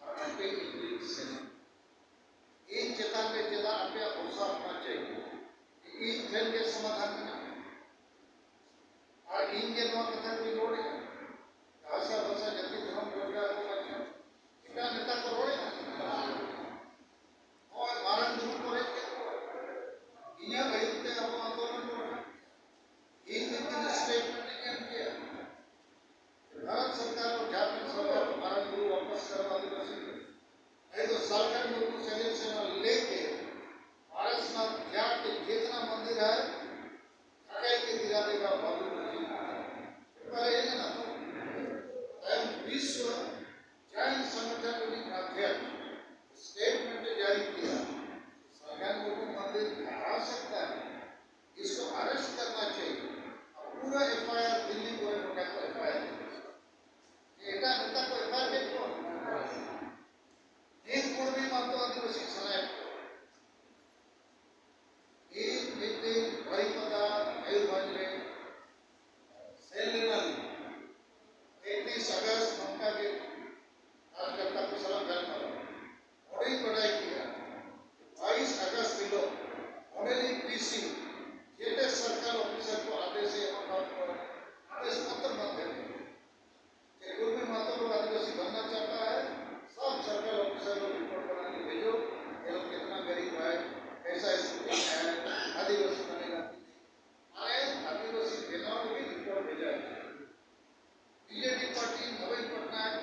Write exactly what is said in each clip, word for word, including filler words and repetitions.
ᱟᱨ ᱟᱯᱮ ᱤᱧᱨᱮᱱ ᱥᱮᱱᱟ᱾ ᱤᱧ ᱪᱮᱛᱟᱱ ᱨᱮ ᱪᱮᱫᱟᱜ ᱟᱯᱮᱭᱟᱜ ᱵᱷᱚᱨᱥᱟ ᱦᱚᱸ ᱵᱟᱝ ᱪᱟᱹᱭ? ᱤᱧ ᱴᱷᱮᱱ ᱜᱮ ᱥᱚᱢᱟᱫᱷᱟᱱ ᱢᱮᱱᱟᱜᱼᱟ᱾ ᱟᱨ ᱤᱧ ᱜᱮ ᱱᱚᱣᱟ ᱠᱟᱛᱷᱟ ᱠᱚᱧ ᱨᱚᱲᱮᱫᱼᱟ᱾ ᱵᱷᱟᱥᱟ, ᱵᱷᱟᱥᱟ, ᱡᱟᱹᱛᱤ, ᱫᱷᱚᱨᱚᱢ, ᱨᱳᱡᱽᱜᱟᱨ ᱠᱚ ᱵᱟᱧᱪᱟᱣ᱾ ᱮᱴᱟᱜ ᱱᱮᱛᱟ ᱠᱚ ᱨᱚᱲᱮᱫᱼᱟ᱾ ᱱᱚᱜᱼᱚᱭ ᱢᱟᱨᱟᱝ ᱵᱩᱨᱩ ᱠᱚ ᱨᱮᱡ ᱠᱮᱫ ᱠᱚᱣᱟ᱾ ᱤᱧᱟᱹᱜ ᱟᱹᱭᱩᱨ ᱛᱮ ᱟᱵᱚ ᱟᱱᱫᱳᱞᱚᱱ ᱠᱚ ᱨᱟᱠᱟᱵ ᱠᱮᱫᱟ᱾ ᱤᱧ ᱢᱤᱫ ᱫᱤᱱ statement ᱤᱧ ᱮᱢ ᱠᱮᱫᱼᱟ᱾ ᱵᱷᱟᱨᱚᱛ ᱥᱚᱨᱠᱟᱨ ᱟᱨ ᱡᱷᱟᱲᱠᱷᱚᱸᱰ ᱥᱚᱨᱠᱟᱨ ᱢᱟᱨᱟᱝ ᱵᱩᱨᱩ ᱣᱟᱯᱟᱥ ᱠᱟᱨᱣᱟ ᱟᱹᱫᱤᱵᱟᱹᱥᱤ ᱠᱚ᱾ नहीं तो झारखंड मुक्ति सेना से लेके पारसनाथ घाट के जितना मंदिर है, ढकेल के गिरा देगा बाबू जी। पर ये ना तो, स्वयं विश्व जैन संगठन के अध्यक्ष statement जारी किया, झारखंड मुक्ति मंदिर ढहा सकता है, इसको अरेस्ट करना चाहिए। और पूरा एफआईआर दिल्ली को एफआईआर, ये नेता को एफआईआर के क्यों? ᱱᱤᱛ ᱠᱩᱲᱢᱤ ᱢᱟᱛᱚ ᱟᱹᱫᱤᱵᱟᱹᱥᱤ ᱥᱟᱱᱟᱭᱮᱫ ᱠᱚᱣᱟ᱾ ᱤᱧ ᱢᱤᱫ ᱫᱤᱱ ᱵᱟᱨᱤᱯᱟᱫᱟ ᱢᱚᱭᱩᱨᱵᱷᱚᱸᱡᱽ ᱨᱮ ᱥᱮᱱ ᱞᱮᱱᱟᱞᱤᱧ᱾ ᱮᱠᱛᱤᱥ ᱟᱜᱚᱥᱴ ᱱᱚᱝᱠᱟ ᱜᱮ ᱨᱟᱡᱽᱱᱮᱛᱟ ᱠᱚ ᱥᱟᱞᱟᱜ ᱜᱟᱞᱢᱟᱨᱟᱣ᱾ ᱚᱸᱰᱮᱧ ᱵᱟᱰᱟᱭ ᱠᱮᱫᱟ, ᱵᱟᱭᱤᱥ ᱟᱜᱚᱥᱴ ᱦᱤᱞᱳᱜ ᱚᱸᱰᱮᱱᱤᱡ ᱰᱤᱥᱤ ᱡᱮᱛᱮ ᱥᱟᱨᱠᱟᱞ ᱚᱯᱷᱤᱥᱟᱨ ᱠᱚ ᱟᱫᱮᱥ ᱮ ᱮᱢᱟ ᱠᱟᱫ ᱠᱚᱣᱟ, ᱟᱫᱮᱥ ᱯᱚᱛᱨᱚ ᱢᱟᱫᱽᱫᱷᱚᱢ ᱛᱮ᱾ ᱪᱮᱫ ᱠᱩᱲᱢᱤ ᱢᱟᱛᱚ ᱫᱚ ᱟᱹᱫᱤᱵᱟᱹᱥᱤ ᱵᱟᱱᱱᱟ ᱪᱟᱦᱛᱟ ᱦᱟᱭ, ᱥᱚᱵ ᱥᱟᱨᱠᱟᱞ ᱚᱯᱷᱤᱥᱟᱨ ᱠᱚ ᱨᱤᱯᱳᱨᱴ ᱵᱟᱱᱟ ᱠᱮ ᱵᱷᱮᱡᱚ, ᱡᱮ ᱦᱚᱢ ᱠᱤᱛᱱᱟ ᱜᱚᱨᱤᱵ ᱦᱟᱭ, ᱠᱮᱥᱟ ᱥᱛᱷᱤᱛᱤ ᱦᱟᱭ, ᱟᱹᱫᱤᱵᱟᱹᱥᱤ ᱵᱟᱱᱮᱜᱟ᱾ ᱢᱟᱱᱮ ᱟᱹᱫᱤᱵᱟᱹᱥᱤ ᱵᱮᱱᱟᱣ ᱞᱟᱹᱜᱤᱫ ᱨᱤᱯᱳᱨᱴ ᱵᱷᱮᱡᱟᱭ ᱢᱮ᱾ ᱵᱤᱡᱮᱯᱤ ᱯᱟᱨᱴᱤ ᱱᱚᱵᱤᱱ ᱯᱚᱴᱱᱟᱭᱮᱠ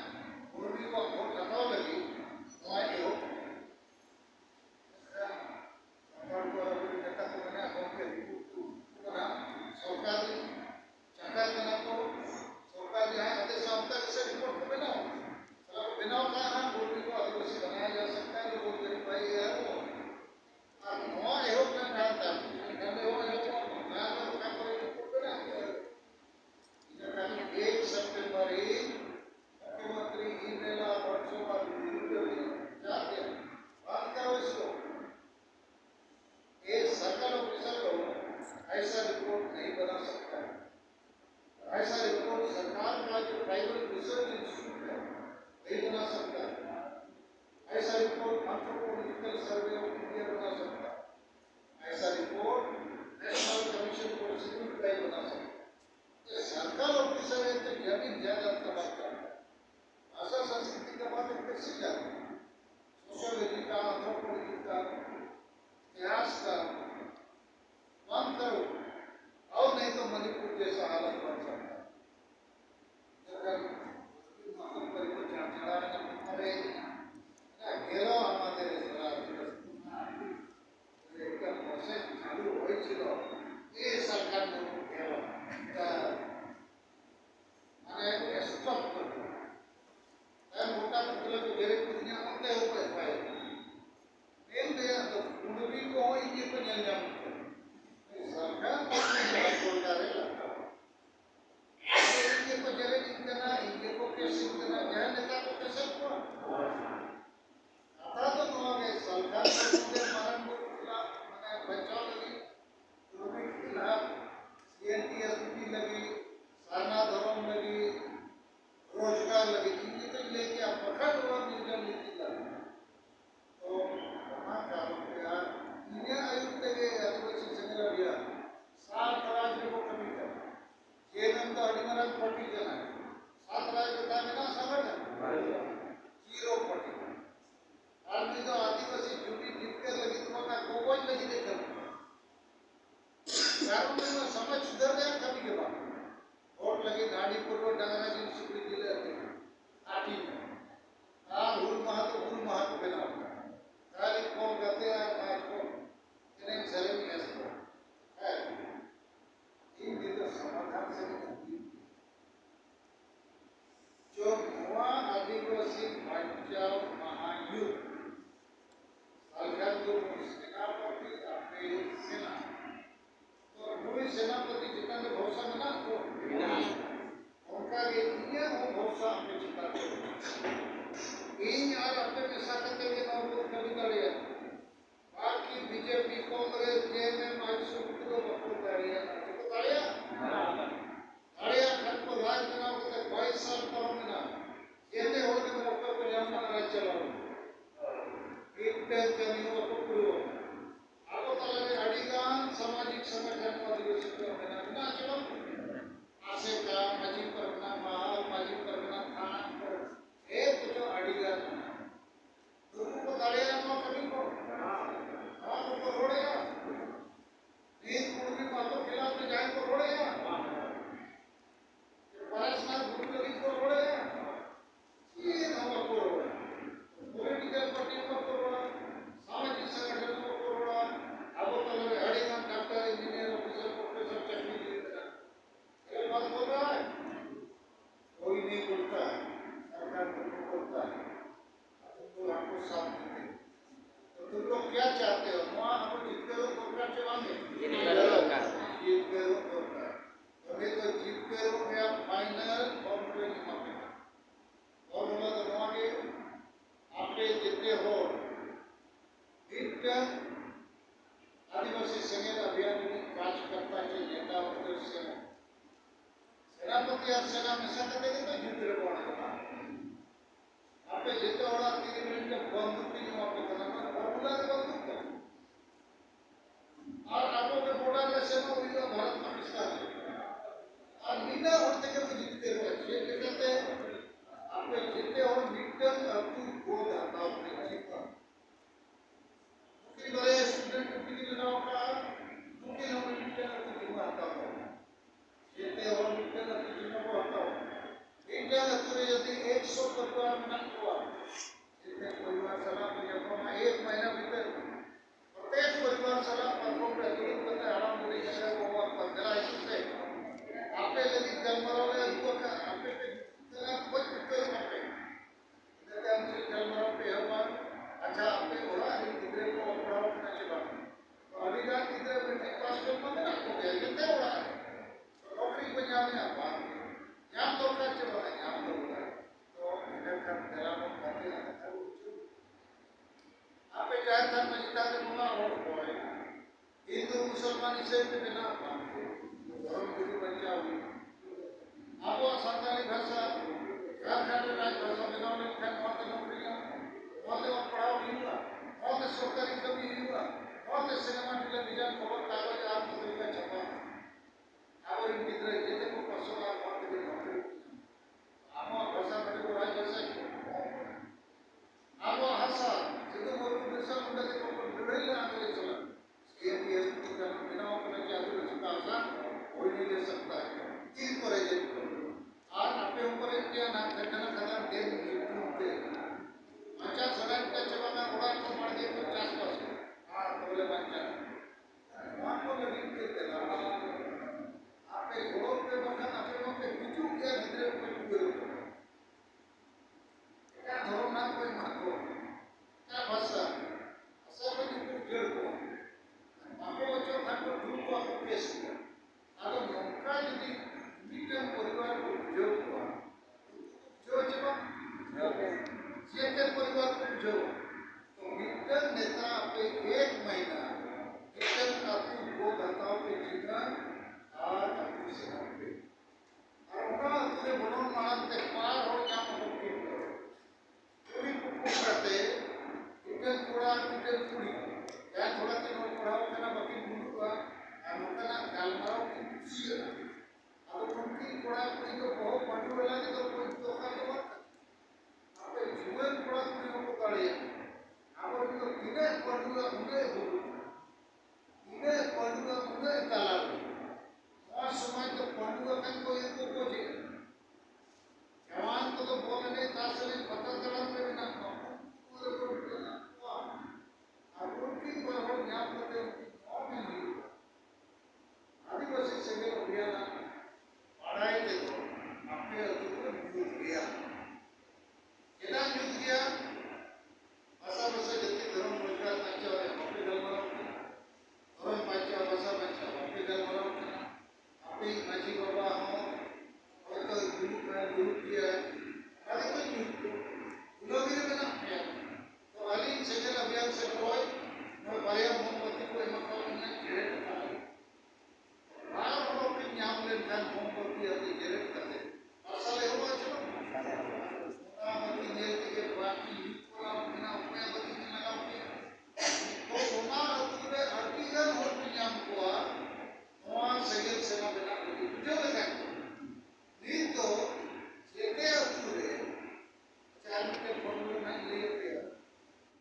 ᱞᱟᱹᱭ ᱠᱮᱜᱼᱟ, ᱯᱨᱚᱠᱷᱚᱸᱰ ᱵᱷᱚᱵᱚᱱ ᱱᱤᱨᱢᱟᱬ ᱱᱤᱛᱤ ᱞᱟᱹᱜᱩ᱾ ᱛᱚ ᱚᱱᱟ ᱠᱟᱨᱚᱱ ᱛᱮ ᱟᱨ ᱤᱧᱟᱹᱜ ᱟᱹᱭᱩᱨ ᱛᱮᱜᱮ ᱟᱹᱫᱤᱵᱟᱹᱥᱤ ᱥᱮᱸᱫᱽᱨᱟ ᱵᱤᱦᱟᱨ ᱥᱟᱛ ᱨᱟᱡᱽ ᱨᱮᱠᱚ ᱠᱟᱹᱢᱤ ᱠᱟᱱᱟ᱾ ᱡᱮ ᱢᱮᱱᱫᱚ ᱟᱹᱰᱤ ᱢᱟᱨᱟᱝ ᱯᱟᱹᱴᱤ ᱠᱟᱱᱟᱭ᱾ ᱥᱟᱛ ᱨᱟᱡᱽ ᱨᱮ ᱛᱟᱦᱮᱸ ᱢᱮᱱᱟᱜᱼᱟ ᱥᱚᱝᱜᱚᱴᱷᱚᱱ? ᱡᱤᱨᱳ ᱯᱟᱹᱴᱤ᱾ ᱟᱨ ᱱᱩᱭ ᱫᱚ ᱟᱹᱫᱤᱵᱟᱹᱥᱤ ᱡᱩᱢᱤ ᱡᱤᱛᱠᱟᱹᱨ ᱞᱟᱹᱜᱤᱫ ᱫᱚ ᱵᱟᱝ, ᱜᱚᱜᱚᱡ ᱞᱟᱹᱜᱤᱫ ᱮ ᱠᱟᱹᱢᱤ ᱠᱟᱱᱟ᱾ ᱠᱟᱨᱚᱱ ᱫᱚ ᱱᱚᱣᱟ ᱥᱚᱢᱟᱡᱽ ᱥᱩᱫᱷᱟᱹᱨ ᱨᱮᱭᱟᱜ ᱠᱟᱹᱢᱤ ᱜᱮ ᱵᱟᱝ᱾ ᱵᱷᱳᱴ ᱞᱟᱹᱜᱤᱫ ᱦᱟᱺᱰᱤ ᱯᱟᱹᱣᱨᱟᱹ ᱰᱟᱝᱨᱟ ᱡᱤᱞ ᱥᱩᱠᱨᱤ ᱡᱤᱞ ᱮ ᱟᱹᱠᱷᱨᱤᱧᱟ, ᱟᱹᱴᱤᱧᱟ᱾ ᱟᱨ ᱦᱩᱞ ᱢᱟᱦᱟ ᱫᱚ ᱦᱩᱞ ᱢᱟᱦᱟ ᱠᱚ ᱵᱮᱱᱟᱣ ᱠᱟᱜᱼᱟ᱾ ᱠᱷᱟᱹᱞᱤ ᱠᱚᱞ ᱠᱟᱛᱮ ᱟᱨ ᱢᱟᱭᱤᱠ ᱠᱚ ᱮᱱᱮᱡ ᱥᱮᱨᱮᱧ ᱮᱥ ᱠᱚ᱾ ᱦᱮᱸ᱾ ᱤᱧ ᱱᱤᱛᱚᱜ ᱥᱚᱢᱟᱫᱷᱟᱱ ᱥᱮᱫ ᱤᱧ ᱤᱫᱤ᱾ ᱪᱚ ᱱᱚᱣᱟ ᱟᱹᱫᱤᱵᱟᱹᱥᱤ ᱵᱟᱧᱪᱟᱣ ᱢᱟᱦᱟᱭᱩᱫᱽ ᱥᱟᱞᱠᱷᱟᱱ ᱫᱚ ᱥᱮᱱᱟᱯᱚᱛᱤ ᱟᱯᱮ ᱥᱮᱱᱟ᱾ ᱛᱚ ᱱᱩᱭ ᱥᱮᱱᱟᱯᱚᱛᱤ ᱪᱮᱛᱟᱱ ᱨᱮ ᱵᱷᱚᱨᱥᱟ ᱢᱮᱱᱟᱜ ᱛᱚ? ᱢᱮᱱᱟᱜᱼᱟ᱾ ᱚᱱᱠᱟ ᱜᱮ ᱤᱧᱟᱹᱜ ᱦᱚᱸ ᱵᱷᱚᱨᱥᱟ ᱟᱯᱮ ᱪᱮᱛᱟᱱ ᱨᱮ ᱢᱮᱱᱟᱜᱼᱟ᱾ ᱤᱧ ᱟᱨ ᱟᱯᱮ ᱢᱮᱥᱟ ᱠᱟᱛᱮ ᱜᱮ ᱱᱚᱣᱟ ᱵᱚᱱ ᱠᱟᱹᱢᱤ ᱫᱟᱲᱮᱭᱟᱜᱼᱟ᱾ ᱵᱟᱠᱤ ᱵᱤᱡᱮᱯᱤ, ᱠᱚᱝᱜᱨᱮᱥ, ᱡᱮ ᱮᱢ ᱮᱢ, ᱟᱭᱮᱥ ᱠᱚᱫᱚ ᱵᱟᱠᱚ ᱫᱟᱲᱮᱭᱟᱜᱼᱟ᱾ ᱪᱮᱫ ᱠᱚ ᱫᱟᱲᱮᱭᱟᱜᱼᱟ? ᱫᱟᱲᱮᱭᱟᱜ ᱠᱷᱟᱱ ᱠᱚ ᱨᱟᱡᱽ ᱵᱮᱱᱟᱣ ᱠᱟᱛᱮ ᱵᱟᱭᱤᱥ ᱥᱟᱞ ᱯᱟᱨᱚᱢ ᱮᱱᱟ᱾ ᱡᱮᱛᱮ ᱦᱚᱲ ᱜᱮ ᱢᱚᱠᱟ ᱠᱚ ᱧᱟᱢ ᱠᱟᱱᱟ ᱨᱟᱡᱽ ᱪᱟᱞᱟᱣ᱾ ᱢᱮᱱᱟᱜ ᱠᱚᱣᱟ᱾ ᱡᱮᱛᱮ ᱯᱚᱨᱤᱵᱟᱨ ᱥᱟᱞᱟᱜ ᱠᱚ ᱧᱟᱯᱟᱢᱟ, ᱮᱠ ᱢᱟᱹᱦᱱᱟᱹ ᱵᱷᱤᱛᱟᱹᱨ ᱯᱨᱚᱛᱮᱠ ᱯᱚᱨᱤᱵᱟᱨ ᱥᱟᱞᱟᱜ ᱯᱟᱨᱠᱚᱢ ᱨᱮ ᱫᱩᱲᱩᱵ ᱠᱟᱛᱮ ᱦᱟᱲᱟᱢ ᱵᱩᱰᱷᱤ ᱜᱤᱫᱽᱨᱟᱹ ᱠᱚ ᱦᱚᱦᱚ ᱟᱠᱚᱣᱟ, "ᱫᱮᱞᱟ ᱦᱤᱡᱩᱜ ᱯᱮ, ᱟᱯᱮ ᱞᱟᱹᱜᱤᱫ ᱜᱟᱞᱢᱟᱨᱟᱣ ᱞᱮ ᱟᱹᱜᱩ ᱟᱠᱟᱫᱼᱟ, ᱟᱯᱮ ᱯᱮ ᱫᱮᱞᱟ ᱠᱷᱚᱡ ᱩᱛᱟᱹᱨᱚᱜ ᱟᱯᱮ᱾" ᱤᱱᱟᱹ ᱛᱟᱭᱚᱢ ᱪᱮᱫ ᱜᱟᱞᱢᱟᱨᱟᱣ ᱯᱮ ᱮᱦᱚᱵᱟ? ᱟᱪᱪᱷᱟ, ᱟᱯᱮ ᱚᱲᱟᱜ ᱨᱮᱱ ᱜᱤᱫᱽᱨᱟᱹ ᱠᱚ ᱚᱞ ᱯᱟᱲᱦᱟᱣ ᱠᱟᱱᱟ ᱪᱮ ᱵᱟᱝ? ᱟᱹᱰᱤ ᱜᱟᱱ ᱜᱤᱫᱽᱨᱟᱹ ᱢᱮᱴᱨᱤᱠ ᱯᱟᱥ ᱠᱚ ᱢᱟ ᱢᱮᱱᱟᱜ ᱠᱚᱜᱮᱭᱟ, ᱡᱮᱛᱮ ᱚᱲᱟᱜ ᱨᱮ᱾ ᱱᱚᱠᱨᱤ ᱠᱚ ᱧᱟᱢᱮᱜᱼᱟ ᱵᱟᱝ? ᱧᱟᱢ ᱫᱚᱨᱠᱟᱨ ᱪᱮ ᱵᱟᱝ? ᱧᱟᱢ ᱫᱚᱨᱠᱟᱨ᱾ ᱛᱚ ᱤᱱᱟᱹ ᱠᱷᱟᱱ ᱫᱮᱞᱟ ᱵᱚᱱ ᱜᱟᱛᱮᱜᱼᱟ, ᱠᱟᱛᱷᱟ ᱠᱚ ᱵᱩᱡᱷᱟᱹᱣ᱾ ᱟᱯᱮ ᱡᱟᱦᱮᱨ ᱛᱷᱟᱱ ᱢᱟᱹᱡᱷᱤ ᱛᱷᱟᱱ ᱨᱮ ᱵᱚᱸᱜᱟ ᱦᱚᱲ ᱠᱚ ᱦᱤᱱᱫᱩ ᱢᱩᱥᱚᱞᱢᱟᱱ ᱤᱥᱟᱹᱭ ᱯᱮ ᱵᱮᱱᱟᱣ ᱠᱚᱣᱟ, ᱫᱷᱚᱨᱚᱢ ᱜᱩᱨᱩ ᱵᱟᱧᱪᱟᱣ ᱦᱩᱭᱩᱜᱼᱟ᱾ ᱟᱵᱚᱣᱟᱜ ᱥᱟᱱᱛᱟᱲᱤ ᱵᱷᱟᱥᱟ ᱡᱷᱟᱲᱠᱷᱚᱸᱰ ᱨᱮ ᱨᱟᱡᱽ ᱵᱷᱟᱥᱟ ᱵᱮᱱᱟᱣ ᱞᱮᱱᱠᱷᱟᱱ ᱱᱚᱣᱟ ᱛᱮ ᱱᱚᱠᱨᱤ ᱧᱟᱢᱚᱜᱼᱟ, ᱱᱚᱣᱟ ᱛᱮ ᱚᱞ ᱯᱟᱲᱦᱟᱣ ᱦᱩᱭᱩᱜᱼᱟ, ᱱᱚᱣᱟ ᱛᱮ ᱥᱚᱨᱠᱟᱨᱤ ᱠᱟᱹᱢᱤ ᱦᱩᱭᱩᱜᱼᱟ, ᱱᱚᱣᱟ ᱛᱮ ᱥᱤᱱᱮᱢᱟ, ᱴᱮᱞᱤᱵᱷᱤᱡᱚᱱ, ᱠᱷᱚᱵᱚᱨ ᱠᱟᱜᱚᱡᱽ ᱟᱨ ᱯᱚᱛᱨᱤᱠᱟ ᱪᱷᱟᱯᱟ᱾ ᱟᱵᱚᱨᱮᱱ ᱜᱤᱫᱽᱨᱟᱹ ᱡᱮᱛᱮ ᱠᱚ ᱯᱟᱥᱚᱜᱼᱟ, ᱱᱚᱣᱟ ᱛᱮᱜᱮ ᱱᱚᱠᱨᱤ ᱠᱚ ᱧᱟᱢᱟ᱾ ᱟᱵᱚᱣᱟᱜ ᱵᱷᱟᱥᱟ ᱠᱷᱟᱹᱛᱤᱨ ᱠᱚ ᱨᱟᱡᱽ ᱵᱷᱟᱥᱟ ᱠᱚ᱾ ᱟᱵᱚᱣᱟᱜ ᱦᱟᱥᱟ, ᱥᱤᱫᱩ, ᱢᱩᱨᱢᱩ, ᱵᱤᱨᱥᱟ ᱢᱩᱱᱰᱟ ᱛᱮᱠᱚ ᱠᱚ ᱞᱟᱹᱲᱦᱟᱹᱭ ᱞᱮᱱᱟ ᱟᱹᱫᱤᱵᱟᱹᱥᱤ ᱥᱟᱞᱟᱜ᱾ ᱥᱤ ᱮᱢ ᱯᱤ ᱮᱥ ᱠᱚ ᱵᱮᱱᱟᱣ ᱠᱟᱱᱟ ᱡᱮ ᱟᱹᱫᱤᱵᱟᱹᱥᱤ ᱠᱚ ᱦᱟᱥᱟ ᱦᱩᱭ ᱱᱤ ᱞᱮ ᱥᱟᱠᱛᱟ ᱦᱮ, ᱛᱤᱱ ᱠᱚᱨᱮ ᱡᱮ ᱟᱨ ᱟᱯᱮ ᱦᱚᱸ ᱠᱚᱨᱮ ᱜᱮᱭᱟ ᱱᱟ ᱠᱷᱟᱡᱱᱟ ᱠᱷᱟᱫᱟᱱ ᱰᱮᱢ ᱧᱩᱛᱩᱢ ᱛᱮ ᱢᱟᱪᱟ ᱥᱟᱜᱟᱲ ᱠᱟ ᱪᱟᱵᱟ ᱱᱟ ᱚᱲᱟᱜ ᱠᱚ ᱵᱟᱲᱜᱮ ᱠᱚ ᱪᱟᱥᱵᱟᱥ ᱠᱚ᱾ ᱟᱨ ᱵᱚᱞᱮ ᱵᱟᱧᱪᱟᱣ ᱱᱚᱣᱟ ᱠᱚ ᱞᱟᱹᱜᱤᱫ ᱛᱮ ᱛᱮᱞᱟ ᱟᱯᱮ ᱜᱚᱲᱚ ᱯᱮ, ᱵᱟᱠᱷᱟᱱ ᱟᱯᱮ ᱢᱟᱯᱮ ᱜᱩᱡᱩᱜ ᱜᱮᱭᱟ ᱜᱤᱫᱽᱨᱟᱹ ᱠᱚ ᱴᱩᱣᱟᱹᱨ ᱠᱚ᱾ ᱮᱴᱟᱜ ᱫᱷᱚᱨᱚᱢ ᱨᱮᱱᱟᱜ ᱠᱚ ᱮᱢᱟ ᱠᱚᱣᱟ, ᱮᱴᱟᱜ ᱵᱷᱟᱥᱟ, ᱵᱷᱟᱥᱟ ᱠᱚ ᱡᱩᱫᱤ ᱠᱚ ᱩᱪᱟᱹᱲ ᱠᱚᱣᱟ, ᱵᱟᱠᱚ ᱵᱚᱪᱚᱜ ᱠᱷᱟᱱ ᱠᱚ ᱫᱩᱲᱩᱵ ᱠᱚᱣᱟ ᱠᱚ ᱠᱮᱥ ᱜᱮᱭᱟ᱾ ᱟᱫᱚ ᱱᱚᱝᱠᱟ ᱡᱩᱫᱤ ᱢᱤᱫᱴᱟᱝ ᱯᱚᱨᱤᱵᱟᱨ ᱠᱚ ᱵᱩᱡᱷᱟᱹᱣ ᱠᱚᱣᱟ, ᱵᱩᱡᱷᱟᱹᱣ ᱪᱮ ᱵᱟᱝ? ᱡᱮᱛᱮ ᱯᱚᱨᱤᱵᱟᱨ ᱠᱚ ᱵᱩᱡᱷᱟᱹᱣᱟ᱾